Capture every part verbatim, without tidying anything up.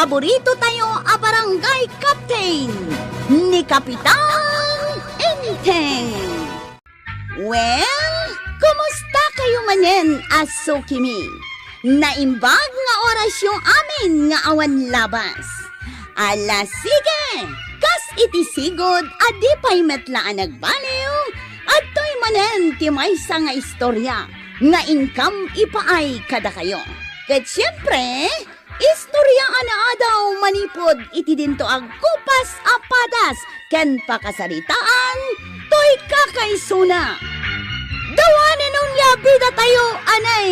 paborito tayo a barangay captain, ni Kapitan Enteng. Well, kumusta kayo manen a sukimi? Naimbag nga orasyo amin nga awan labas. Ala, sige! Kas iti sigud a di pay met la a nagbaliw, adtoy manen ti maysa nga istorya nga inkam ipaay kadakayo. Ket siempre, istorya a naadaw manipud iti dinto agkupas a padas ken pakasaritaan toy kakaisuna. Dawanen onia bidatayo, anay!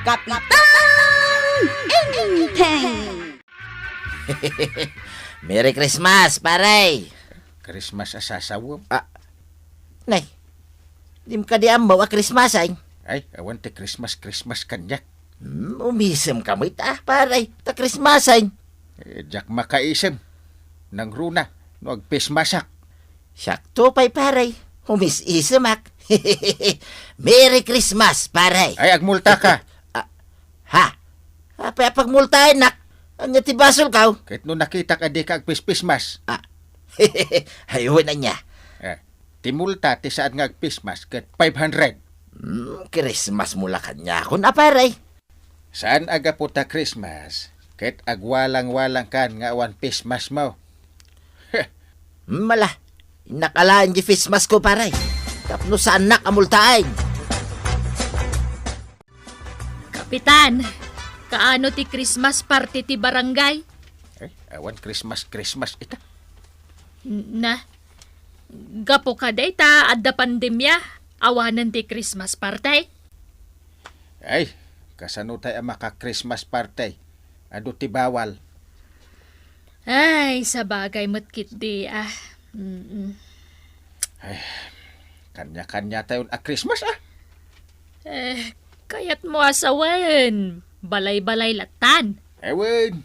Kapitan Enteng! Merry Christmas, pare! Christmas a sasawem. Ah, nay, dim kadi ammo a Christmas, ay? Ay, awan ti Christmas, Christmas kaniak. Hmm, umisem ka met, ah, pare, ta Christmas, ay? Eh, diak makaisem. Nangruna, no agpismasak. Siakto pay, pare, umis-isemak. Merry Christmas, pare! Ay, agmulta ka. Ah, ha? Apay a pagmultaennak? Ania ti basol kaw? Ket no nakitak a dika agpispismas. Ah. Ay, wen, ania? Eh, ti multa ti saan nga agpismas ket five hundred. Hmm, Christmas mo la kaniakon, a pare. Saan a gapu ta Christmas, ket agwalangwalang kan nga awan pismas mo. Heh. Hmm, ala, innak alaen di pismas ko, pare. Tapno saannak a multaen. Kapitan, kaano ti Christmas party ti barangay? Eh, awan Christmas, Christmas ita. Na, gapu kadi ta adda pandemia, awanen ti Christmas party? Ay, kasano tay a maka-Christmas party? Adu ti bawal. Ay, sabagay met ketdi, ah. Mm-mm. Ay, kanya-kanya tayon a Christmas, ah. Eh, kayat mo a sawen, balay-balay latan. Ewen.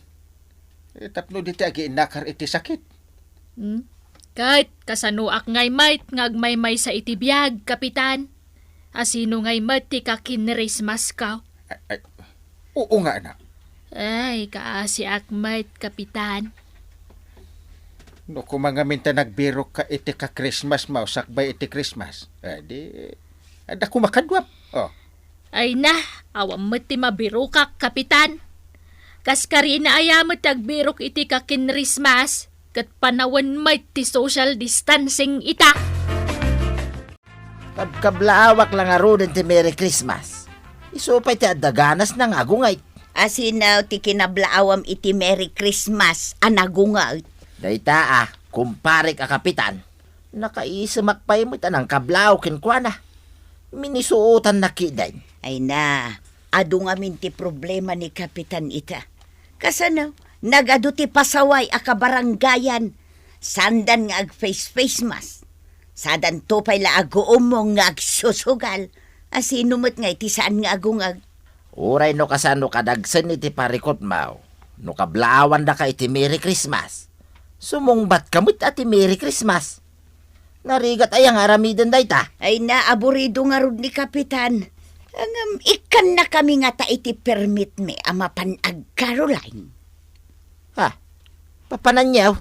Eh, tapno di ti agiinnakar iti sakit. Hmm? Ket kasanoak ngay met nga agmaymaysa iti biag, Kapitan? Asino ngay met ti kakinrismas ka? Ay, ay, oo nga, anak. Ay, kaasiak met, Kapitan. No koma ngamin ta nagbirok ka iti ka-Christmas mo sakbay iti Christmas, eh, di, adda koma kaduam. Oh. Ay na, awan met ti mabirokak, Kapitan. Kas karina aya met ti agbirok iti kakinrismas, ket panawen met ti social distancing ita. Kabkablaawak la ngaruden ti Merry Christmas. Isu pay ti adda ganasna nga agungay. Asino ti kinablaawam iti Merry Christmas a nagunget? Dayta a, kumparek a Kapitan, nakaisemak pay met a nangkablaaw kenkuana. Minisuotanna ketdin. Ay na, adu ngamin ti problema ni Kapitan ita. Kasano, nagadu ti pasaway a kabarangayan. Saandan nga ag-face-face mask. Saandanto pay la aguummong nga agsusugal. Asino met ngay ti saan nga agungag? Uray no kasano kadagsen iti parikutmo, no kablaawandaka iti Merry Christmas, sumungbatka met a ti Merry Christmas. Narigat aya nga aramiden dayta? Ay, naaburido ngarud ni Kapitan. Ngem ikkannakami ngata iti permitmi a mapan ag-caroling. Ha? Papananyo?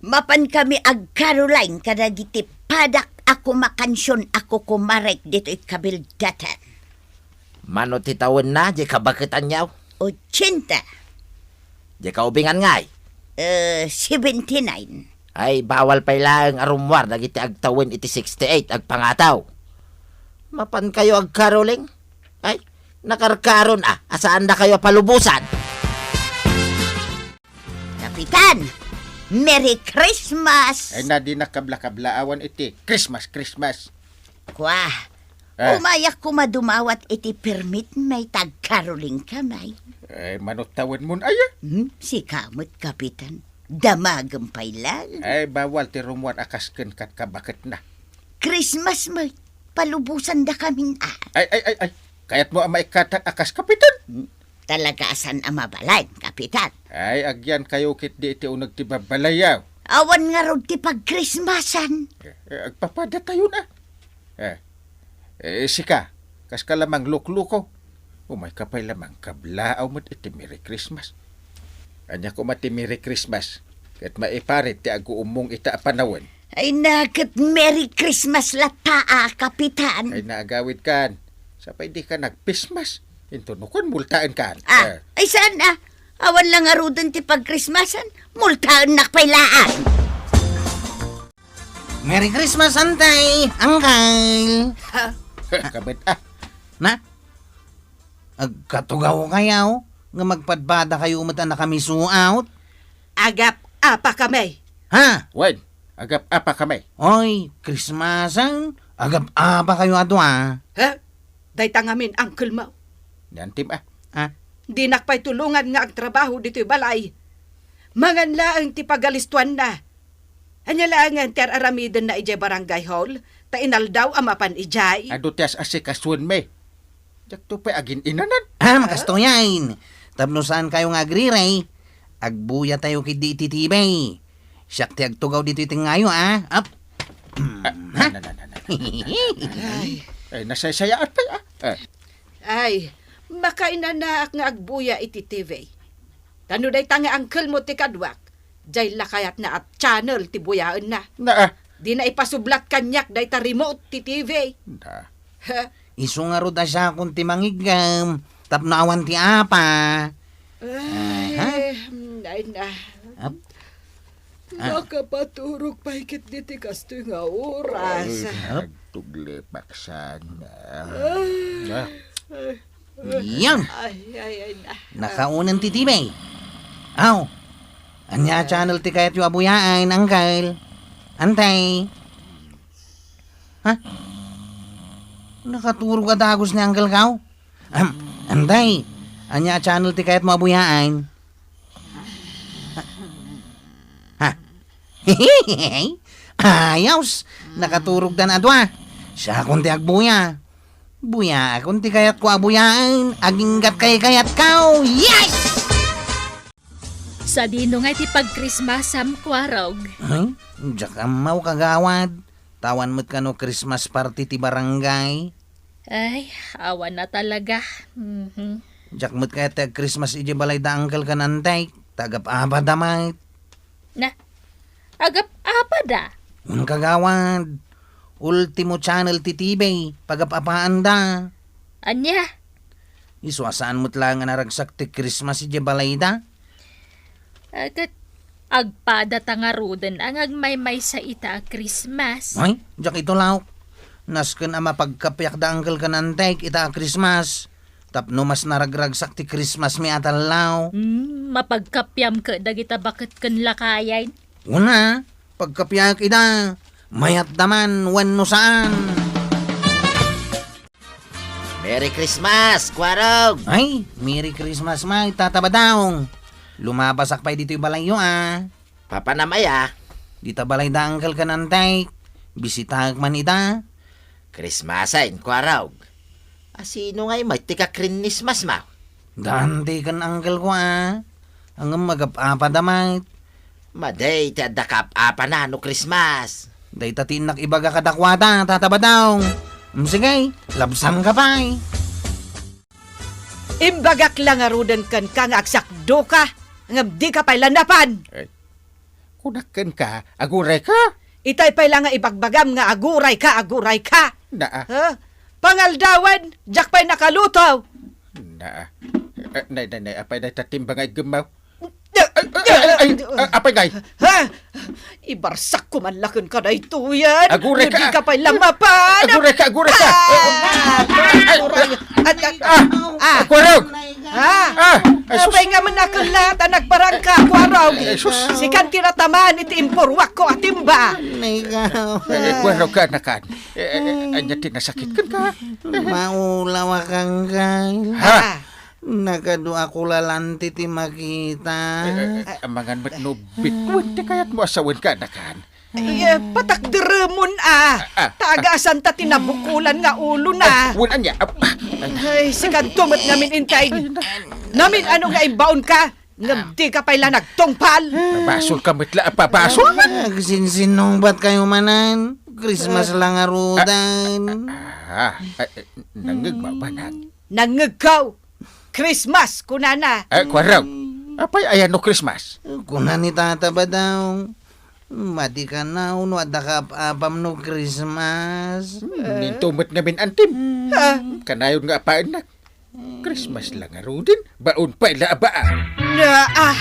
Mapankami ag-caroling kadagiti padak a kumakansion a kukumarek ditoy kabildatan. Mano ti tawenna, di kabaketanyo? Ochenta. Di kaubingan ngay? Eh, seventy-nine. Ay, bawal pay laeng a rummuar dagiti agtawen iti sixty-eight agpangataw. Mapankayo ag-caroling? Ay, nakarkaron a, a saandakayo a palubosan. Kapitan, Merry Christmas! Ay, na, di nakabla-kablaawan iti Christmas, Christmas. Kwa, eh, umayak koma dumawat iti permit may tagkarulingka may. Ay, mano tawenmon aya? Hmm, sika met, Kapitan. Damagem pay lang. Ay, bawal ti rummuar a kasken kat kabaketna. Christmas met, palubosandakamin a. Ay, ay, ay, ay. Kayatmo a maikkatak a kas Kapitan? Hmm, talaga a saan a mabalin, Kapitan. Ay, agyankayo ketdi iti uneg ti babbalayyo. Awan ngarud ti pagkrismasan. Eh, eh, agpapadatayon a. Eh, eh, sika, kaska la manglukluko. Umayka pay la mangkablaaw met iti Merry Christmas. Ania koma ti Merry Christmas? Ket maiparit ti aguummong ita a panawen. Ay na, ket Merry Christmas latta a, Kapitan. Ay na, agawidkan. Sapay dika nagpismas. Intono kon multaenkan. Ah, Eh. ay saan a? Awan la ngaruden ti pagkrismasan. Multaennak pay laeng. Merry Christmas, Antay, Uncle. Ha? Kabet, ah. Na? Agkatugaw kayo nga magpadpada kayo met a nakamisuot? Agap-apa kami. Ha? Wen, agap-apa kami. Oy, Christmasan, agap-apa kayo a dua. Ha? Dayta ngamin, uncle mo. Nantim, ah. Ha? Dinak pay tulongan nga agtrabaho ditoy balay. Mangan laeng ti pagalistuanna. Ania laengen ti ar-aramidenna idiay barangay hall, ta inaldaw a mapan idiay? Adu ti as-asikasuenmi. Diakto pay agin-inanan. Ah, makastoyen. Tapno saan kayo nga agriray, agbuya tayo kidi iti T V. Siak ti agtugaw ditoy tengngayo, ah. Ap. Ah, Ha? na, na, na, na, na. Ay. Ay, nasaysayaat pay, ah. Eh. Ay, makainanaak nga agbuya iti T V. Ta no dayta nga uncle mo ti kaduak, diay la kayatna a channel ti buyaenna. Na, ah. Dina ipasublat kaniak dayta remote ti T V. Na. Ha? Isu ngarud a siakon ti mangiggem, tapno awan ti apa. Ay, Aha. Ay na. Ap. Ah. Makapaturog pay ketdi ti kastoy nga oras. Ay, Ap. Agtuglipak sana. Ay. Ah. Ay. Yan. Ay, ay, ay, na. Nakaunan ti T V. Aw, ania a channel ti kayatyo a buyaen, Uncle? Antay? Ha? Nakaturog a dagus ni Uncle Kaw? Am, Antay, ania a channel ti kayatmo a buyaen? Ha? Ayos! Nakaturogdan a dua. Siakon ti agbuya. Buyaakon ti kayatko a buyaen. Aginggat kay kayatko. Yes! Sadino ngay ti pagkrismasam, Kuarog? Ay, diak ammo, kagawad. Tawan met kano Christmas party ti barangay. Ay, awan na talaga. Mhm. Diak met kayat ti ag-Christmas idiay balay da Uncle ken Antay, ta agap-apada met. Na, agap-apada? Wen, kagawad. Ultimo channel ti T V, pagap-apaanda. Ania? Isu a saan met laeng a naragsak ti Christmas idiay balayda. Ah, ket agpada ta ngaruden a nga agmaymaysa ita a Christmas. Ay, diak ito, laok. Nasken a mapagkapiak da Uncle ken Antek ita a Christmas. Tapno mas naragragsak ti Christmas mi a tallaw. Hmm, mapagkapiam ket dagita baket ken lakayen. Una, pagkapiak ida. Mayat da man wenno saan. Merry Christmas, Kuarog! Ay, Merry Christmas, may Tata Badong. Lumabasak pay ditoy balayyo, a. Papanam aya? Dita balay da Uncle ken Antek. Bisitaek man ida. Christmasen, Kuarog. A, sino ngay met ti kakrinnismas mo? Dante ken uncle ko, a. Ngem agap-apada met. Madi ti adda kaap-apana no Christmas. Dayta ti innak ibaga kadakuada, Tata Badong. Mm, sige, labsanka pay. Imbagak la ngaruden kenka nga agsakdoka, ngem dika pay la napan. Eh, kunak kenka, agurayka. Itay pay la nga ibagbagam nga agurayka, agurayka. Naa. Ha? Pangaldawen, diak pay nakaluto. Naa. Eh, nay, nay, nay, apay dayta timba nga iggemmaw? Ay, ay, ay, ay, ay, apay ngay? Ha? Ibarsakko man la kenka daytoyen. Agurayka. Dika pay la mapan. Agurayka, agurayka. Ah! Ay, aguray. At, at, ah, ah, Kuarog. Ha? Ah, ay, sus. Apay nga man nakellat a nagbarangka, Kuarog? Ay, sus. Sikan ti nataman iti impuruakko a timba. Nay ka. Eh, Kuarog ka, nakan. Eh, eh, eh, anya ti nasakit kenka? Maulaw a kangkay. Ha? Ah. Nakaduako la lanti ti makita. Eh, eh, eh, amangan met no bituen ti kayatmo a sawen ka, nakan. Ay, eh, patakderemon, a. Ah, ah, ta agasanta ti nabukulan nga ulona. Ah, wen ania, ah, ah. Ay, sikadto met ngamin intay. Ay, na- Namin-ano nga imbaonka, ngem dika pay la nagtungpal. Pabasol ka met la, pabasol. Agsinsinnungbat kayo manen. Christmas la ngaruden. Ah, ah, eh, nangngeg mo ba, nang? Nangngegko. Christmas, kunana. Eh, Kuarog. Apay aya no Christmas? Kuna ni Tata Badong, "Madi ka na, no adda kaap-apam no Christmas." Hmm, ninto met ngamin, Antim. Ah. Kanayon nga apaennak. Christmas la ngaruden, baon pay la a baa. Naa!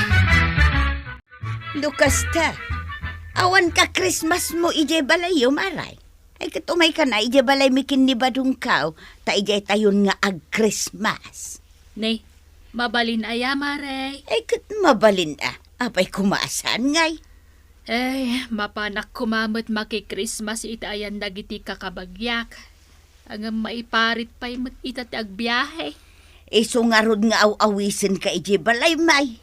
No kasta, awan ka Christmas mo idiay balayyo, Mare? Ay, ket umay ka na idiay balaymi ken ni Badongkaw, ta idiay tayon nga ag-Christmas. Ne, mabalin aya, Mare? Ay, ket mabalin a. Apay koma a saan ngay? Ay, mapanak koma met maki-Christmas iti ayan dagiti kakabagyak. Ngem maiparit pay met ita ti agbiahe. Isu ngarud nga aw-awisen ka idiay balay, May.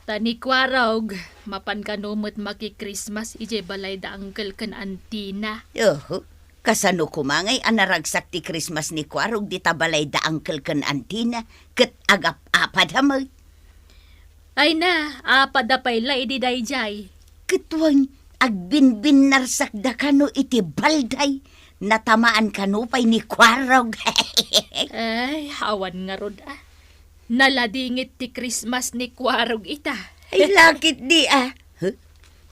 Ta ni Kuarog, mapan kano met maki-Christmas idiay balay da Uncle ken Auntie na. Oho. Kasano koma ngay a naragsak ti Christmas ni Kuarog dita balay da Uncle ken Auntie na, ket agap-apada met? Ay na, apada pay la idi daydiay. Ket wen, agbinbinnarsak da kano iti balday, natamaan kano pay ni Kuarog. Ay, awan ngarud a. Naladingit ti Christmas ni Kuarog ita. Ay, lakit di a. Huh?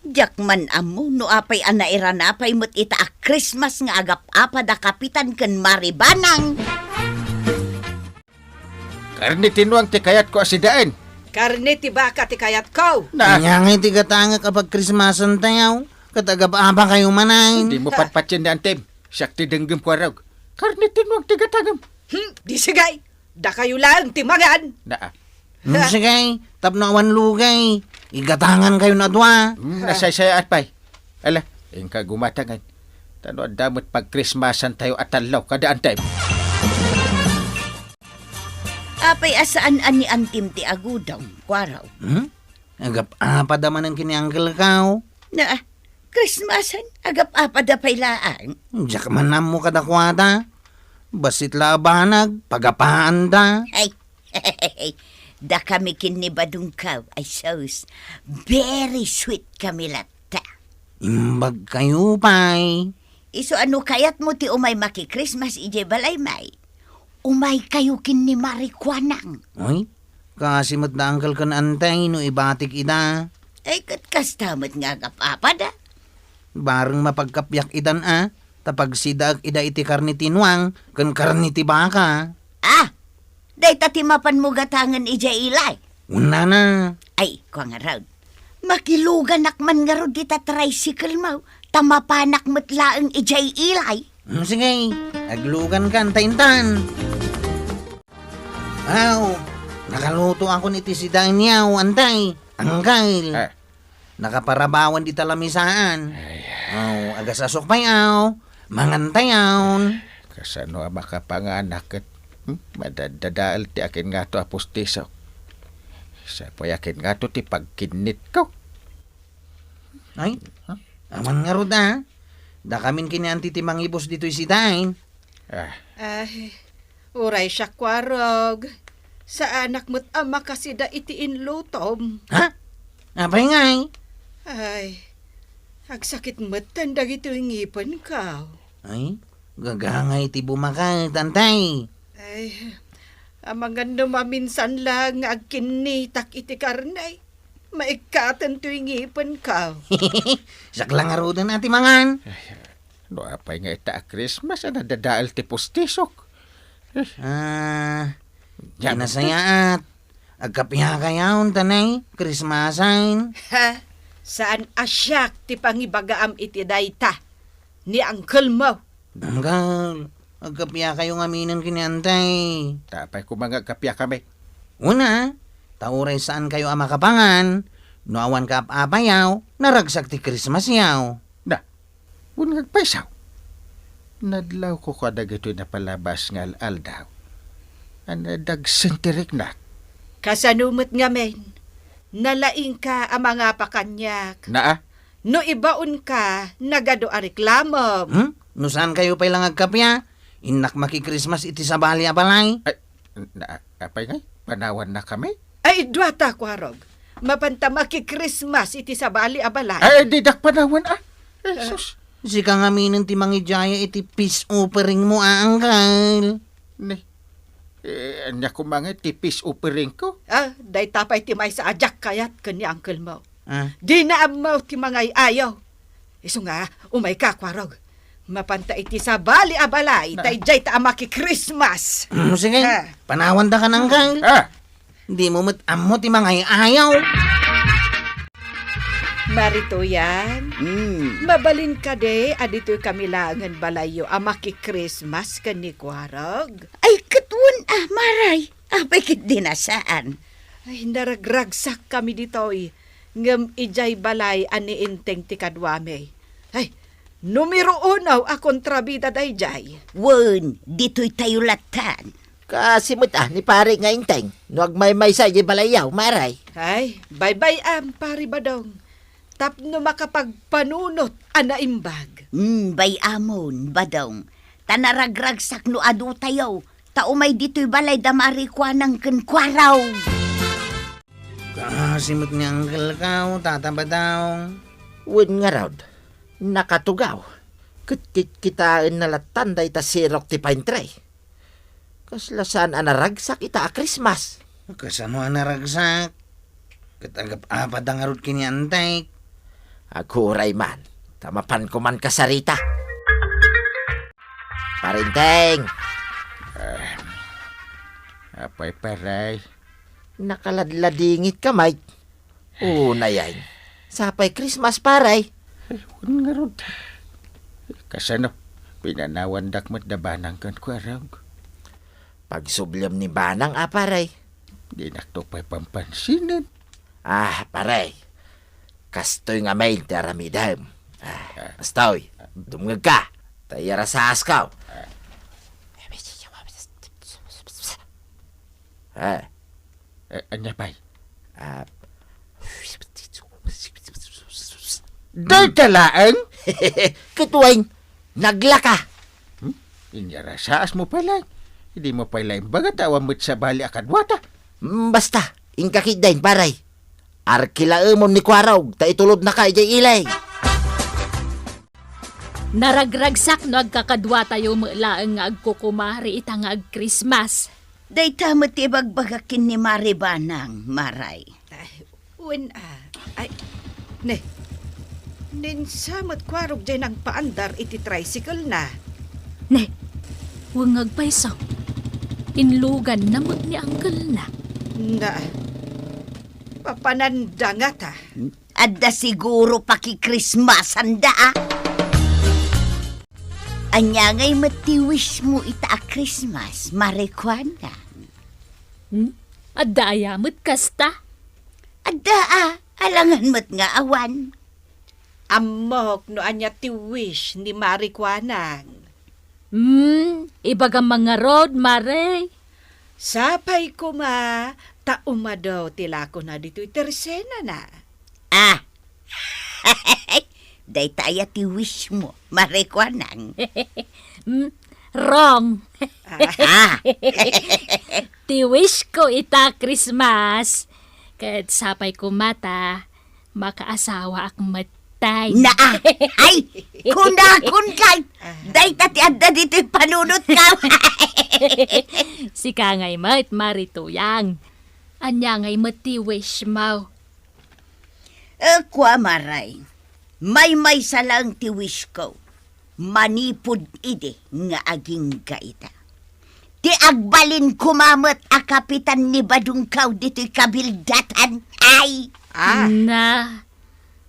Diak man ammo no apay a nairana pay met ita a Christmas nga agap-apada Kapitan ken Mari Banang. Karne ti nuang ti kayatko a sidaen. Karne ti baka ti kayatko. Na. Ania ngay ti gatangek a pagkrismasantayo? Ket agap-apa kayo manen. Di mo patpatien ni Antem. Siak ti denggem, Kuarog. Karne ti nuang ti gatangem. Hmm, di sige. Dakayo laeng ti mangan. Naa. Hmm, sige. Tapno awan lugay, igatangan kayo na dua. Hmm, nasaysayaat pay. Ala, inka gumatangan. Ta no adda met pagkrismasantayo a tallo, kada Antem. Apay a saan a ni Antim ti agudom, Kuarog? Hmm? Agap-apada manen ken ni Uncle kaw. Na, Christmasan, agap-apada pay laeng. Diak man ammo kadakuada. Bassit la a banag, pagapaanda. Ay, dakami ken ni Badongkaw, ay sus, very sweet kami latta. Imbag kayo pay. Isu a no kayatmo ti umay maki-Christmas idiay balay, May, umay kayo ken ni Mari Kuanang. Ay, kasi met da Uncle ken Antay no ibatik ida. Ay, ket kasta met nga agap-apada. Bareng mapagkapiak idan a, ta pagsidaek ida iti karne ti nuang ken karne ti baka. Ah, dayta ti mapanmo gatangen idiay ilay. Unana. Ay, kua ngarud. Makiluganak man ngarud dita tricycle mo, ta mapanak met laeng idiay ilay. Hmm, sige, aglugan ka, Antay, intan. Aw, nakaluto akon iti sidaenyo, Antay, Uncle. Ah. Nakaparabawan dita lamisaan. Ay. Aw, agasasok pay, aw. Mangantayon. Kasano a makapanganak ket, hmm? Madaddadael ti akin ngato a pustisok. Sapay akin ngato ti pagkinnitko. Ay, aman ngarud a. Dakamin ken ni Auntie ti mangibus ditoy sidaen. Ah. Ay, uray siak, Kuarog. Saanak met a makasida iti inlutom. Ha? Apay ngay? Ay, agsakit metten dagitoy ngipenko. Ay, gagangay ti bumaket, Antay. Ay, amangan no maminsan la nga agkinnitak iti karne, maikkaten toy ngipenko. Siak la ngaruden a ti mangan. Ay, no apay nga ita a Christmas a nadadael ti pustisok? Ah, Yan. Kinasayaat. Agkapiakayaw, Antay, Christmasen. Ha? Saan a siak ti pangibagaam iti dayta? Ni uncle mo. Uncle, agkapiakayo ngaminen ken ni Antay. Ta apay koma nga agkapiakami? Una, ta uray saan kayo a makapangan, no awan kaap-apayaw, naragsak ti Christmas yaw. Na, wen nga agpayso. Nadlawko kadagitoy napalabas nga al-aldaw. Ania dagsen ti riknak? Kasano met ngamin? Nalaingka a mangapa kaniak. Naa? No ibaonka, nagadu a reklamom. Hmm? No saan kayo pay la nga agkapia, innak maki-Christmas iti sabali a balay. Ay, na, apay ngay? Panawanna kami? Ay, duata, Kuarog. Mapanta maki-Christmas iti sabali a balay. Ay, didak panawan, ah. Ay, sus. Sika ngaminen ti mangidiaya iti peace offering mo, a, uncle. Ni, Eh, ania koma ngay ti peace offeringko? Ah, dayta pay ti maysa a diak kayat ken ni uncle mo. Ah. Dina ammo ti mangay-ayaw. Isu nga, umayka, Kuarog. Mapanta iti sabali a balay, ta idiay ta a maki-Christmas. Mm, sige. Ah. Panawanda ka nang kang. Ah. Dimo met ammo ti mangay-ayaw. Maritoyan, mm, mabalin kadi a ditoy kami laengen balayyo a maki-Christmas ken ni Kuarog? Ay, ket wen a, Maray. Apay ket di na saan. Ay, naragragsak kami ditoy, ngem idiay balay a ni Enteng ti kaduami. Ay, numero uno a kontrabida daydiay. Wen, ditoy tayo latan. Kasi met a ni pare nga Enteng, no agmaymaysa idiay balayyo, Maray. Ay, baybay-am, Pare Badong. Tapno makapagpanunot a naimbag. Hmm, bay-amon, Badong. Ta naragragsak no adu tayo, ta umay ditoy balay da Mari Kuanang ken Kuarog. Kasi met ni Uncle ko, Tata Badong. Wen ngarud, nakatugaw. Ket kitkitaenna lattan dayta sirok ti pine tree. Kasla saan a naragsak ita a Christmas? Kasano a naragsak? Ket agap-apada ngarud ken ni Antek. Aguray man, ta mapanko man kasarita. Pare Enteng! Ah, apay, pare? Nakaladladingit ka, Mike. Unay, sapay Christmas, pare. Ay, wen ngarud. Kasano? Pinanawandak met da Banang ken Kuarog. Pagsubliam ni Banang a, pare. Dinakto pay pampansinen. Ah, pare. Kastoy ngamin ti aramidem. Ah, ah, kastoy. Dumngegka. Ta iyarasaas ka. Ah. Ah. Eh, ania pay? Ah. Dayta laeng? Ket wen, naglaka. Hmm? Inyarasaas mo pay laeng. Idi mo pay laeng baga ta awan met sabali a kaduata. Mm, basta, inka ketdin, pare. Arkilaemon ni Kuarog, ta itulodnaka idiay ili. Naragragsak no agkakaduatayo met laeng nga agkukumare ita nga ag-Christmas. Dayta met ti ibagbagak ken ni Mari Banang, Maray. Ay, wen a. Ay, ne. Ninsa met Kuarog diay nangpaandar iti tricycle na. Ne, wen nga agpayso. Inluganna met ni uncle na. Na, papananda ngata. Adda siguro paki-Christmasanda, a. Ania ngay met ti wish mo ita a Christmas, Mari Kuanang? Hmm? Adda aya met kasta? Adda, a, alangan met nga awan. Ammok no ania ti wish ni Mari Kuanang. Hmm, ibagam man ngarud, Mari. Sapay koma ta umadu ti lakona ditoy tersenana. Ah. Dayta aya ti wish mo, Mari Kuanang? Hmm, wrong. Ah. Ti wish ko ita Christmas, ket sapay koma ta makaasawaak met tay. Naa! Ay, kunakon kay, dayta ti adda ditoy panunotko. Sika ngay met, Mari Tuyang. Ania ngay met ti wish mo? Eh, kua, Maray, maymaysa laeng ti wish ko. Manipud idi nga agingga ita. Ti agbalin koma met a kapitan ni Badongko ditoy kabildatan. Ay! Ah. Na,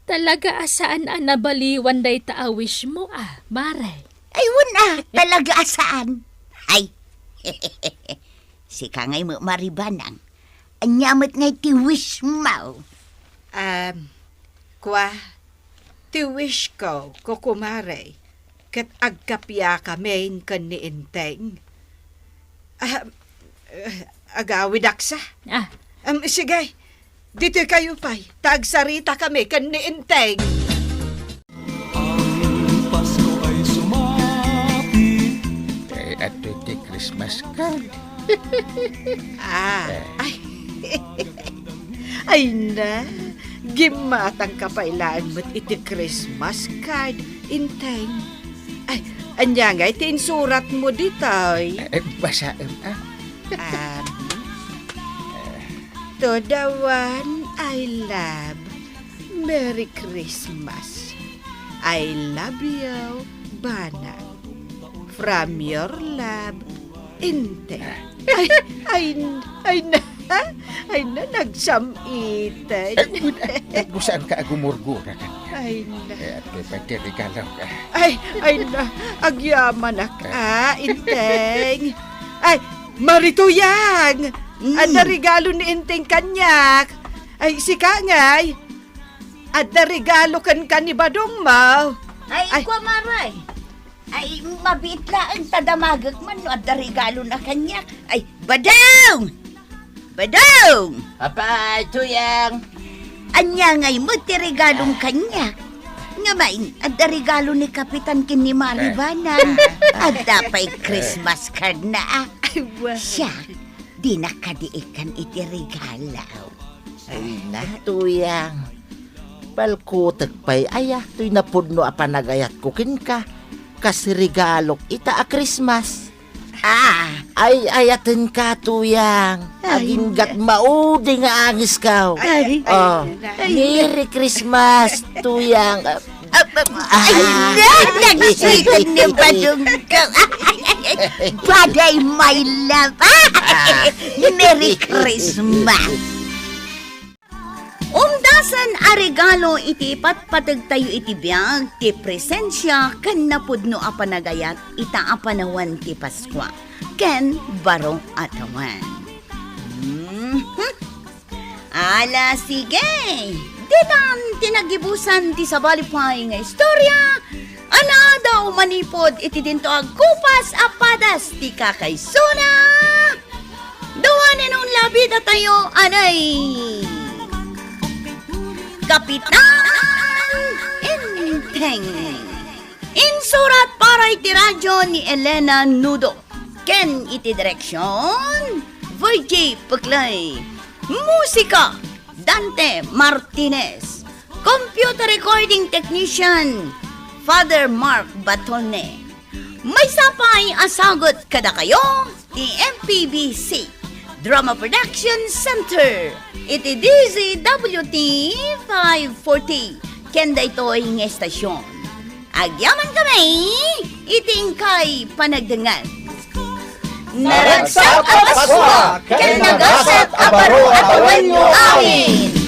talaga a saan a nabaliwan dayta a wish mo, a, Maray? Ay, wen a, talaga a saan. Ay. Sika ngay met, Mari Banang. Ania met ngay ti wish mo? Um, kua, ti wish ko, kukumare, ket agkapiakamin ken ni Enteng. Ah, eh, agawidak sa. Ah. Um, sige, ditoy kayo pay, ta agsaritakami ken ni Enteng. Ang Pasko ay sumapit. Eh, adtoy ti Christmas card. Ah, ay. Ay na, gimmatangka pay laeng met iti Christmas card, Enteng. Ay, ania ngay ti insurat mo ditoy? Eh, basaem, a. Abi. To the one I love, Merry Christmas. I love you, Banag. From your love, Inte. Ay, ay, ay na, ay na, nagsam-itan. Eh, wait, eh, nagbusan ka agumurgura kanya. Ay na. Eh, at may pagkirigalok, eh. Ay, ay na, agyamanak, ah, Inteng. Ay, Mari Tuyang! Mm. Adda regalo ni Inteng kaniak. Ay, sika ngay. Adda regalo kenka ni badongmo. Ay, Ay. Ikua, Mare. Ay, mabiit laeng ta damagek man no adda regalona kaniak. Ay, Badong! Badong! Apay, Tuyang? Ania ngay met ti regalom kaniak? Ngem, adda regalo ni Kapitan ken ni Mari Banag. Adda pay Christmas card na, ah. Ay, wa. Siak, dina kadi ikkan iti regalo. Ay na, Tuyang. Balkutek pay aya toy napudno a panagayatko kenka. Kas regalok ita a Christmas. Ah. Ay, ayatenka, Tuyang. Ay. Aginggat maudi nga angiskaw. Ay. Oh, Ay. Merry Christmas, Tuyang. Ay, nagsikan ni Badong ko. Baday, my love. Merry Christmas. Umdasen a regalo iti ipatpategtayo iti biag ti presensia ken napudno a panagayat ita a panawen ti Paskua ken baro a tawen. Mhm. Ala, sige! Ditan ti nagibusan ti sabali pay nga istorya a naadaw manipud iti dinto agkupas a padas ti kakaisuna. Duanen on labi datayo, anay! Kapitan Enteng. Insurat para iti radio ni Elena Nudo. Ken iti direksion, Virgie Puclay. Musika, Dante Martinez. Computer recording technician, Father Mark Batone. Maysa pay a sagut kadakayo ti M P B C Drama Production Center iti D Z W T five forty ken daytoy nga estasion. Agyaman kami iti inkay panagdengngeg. Naragsak a Paskua ken nagasat a baro a tawenyo amin!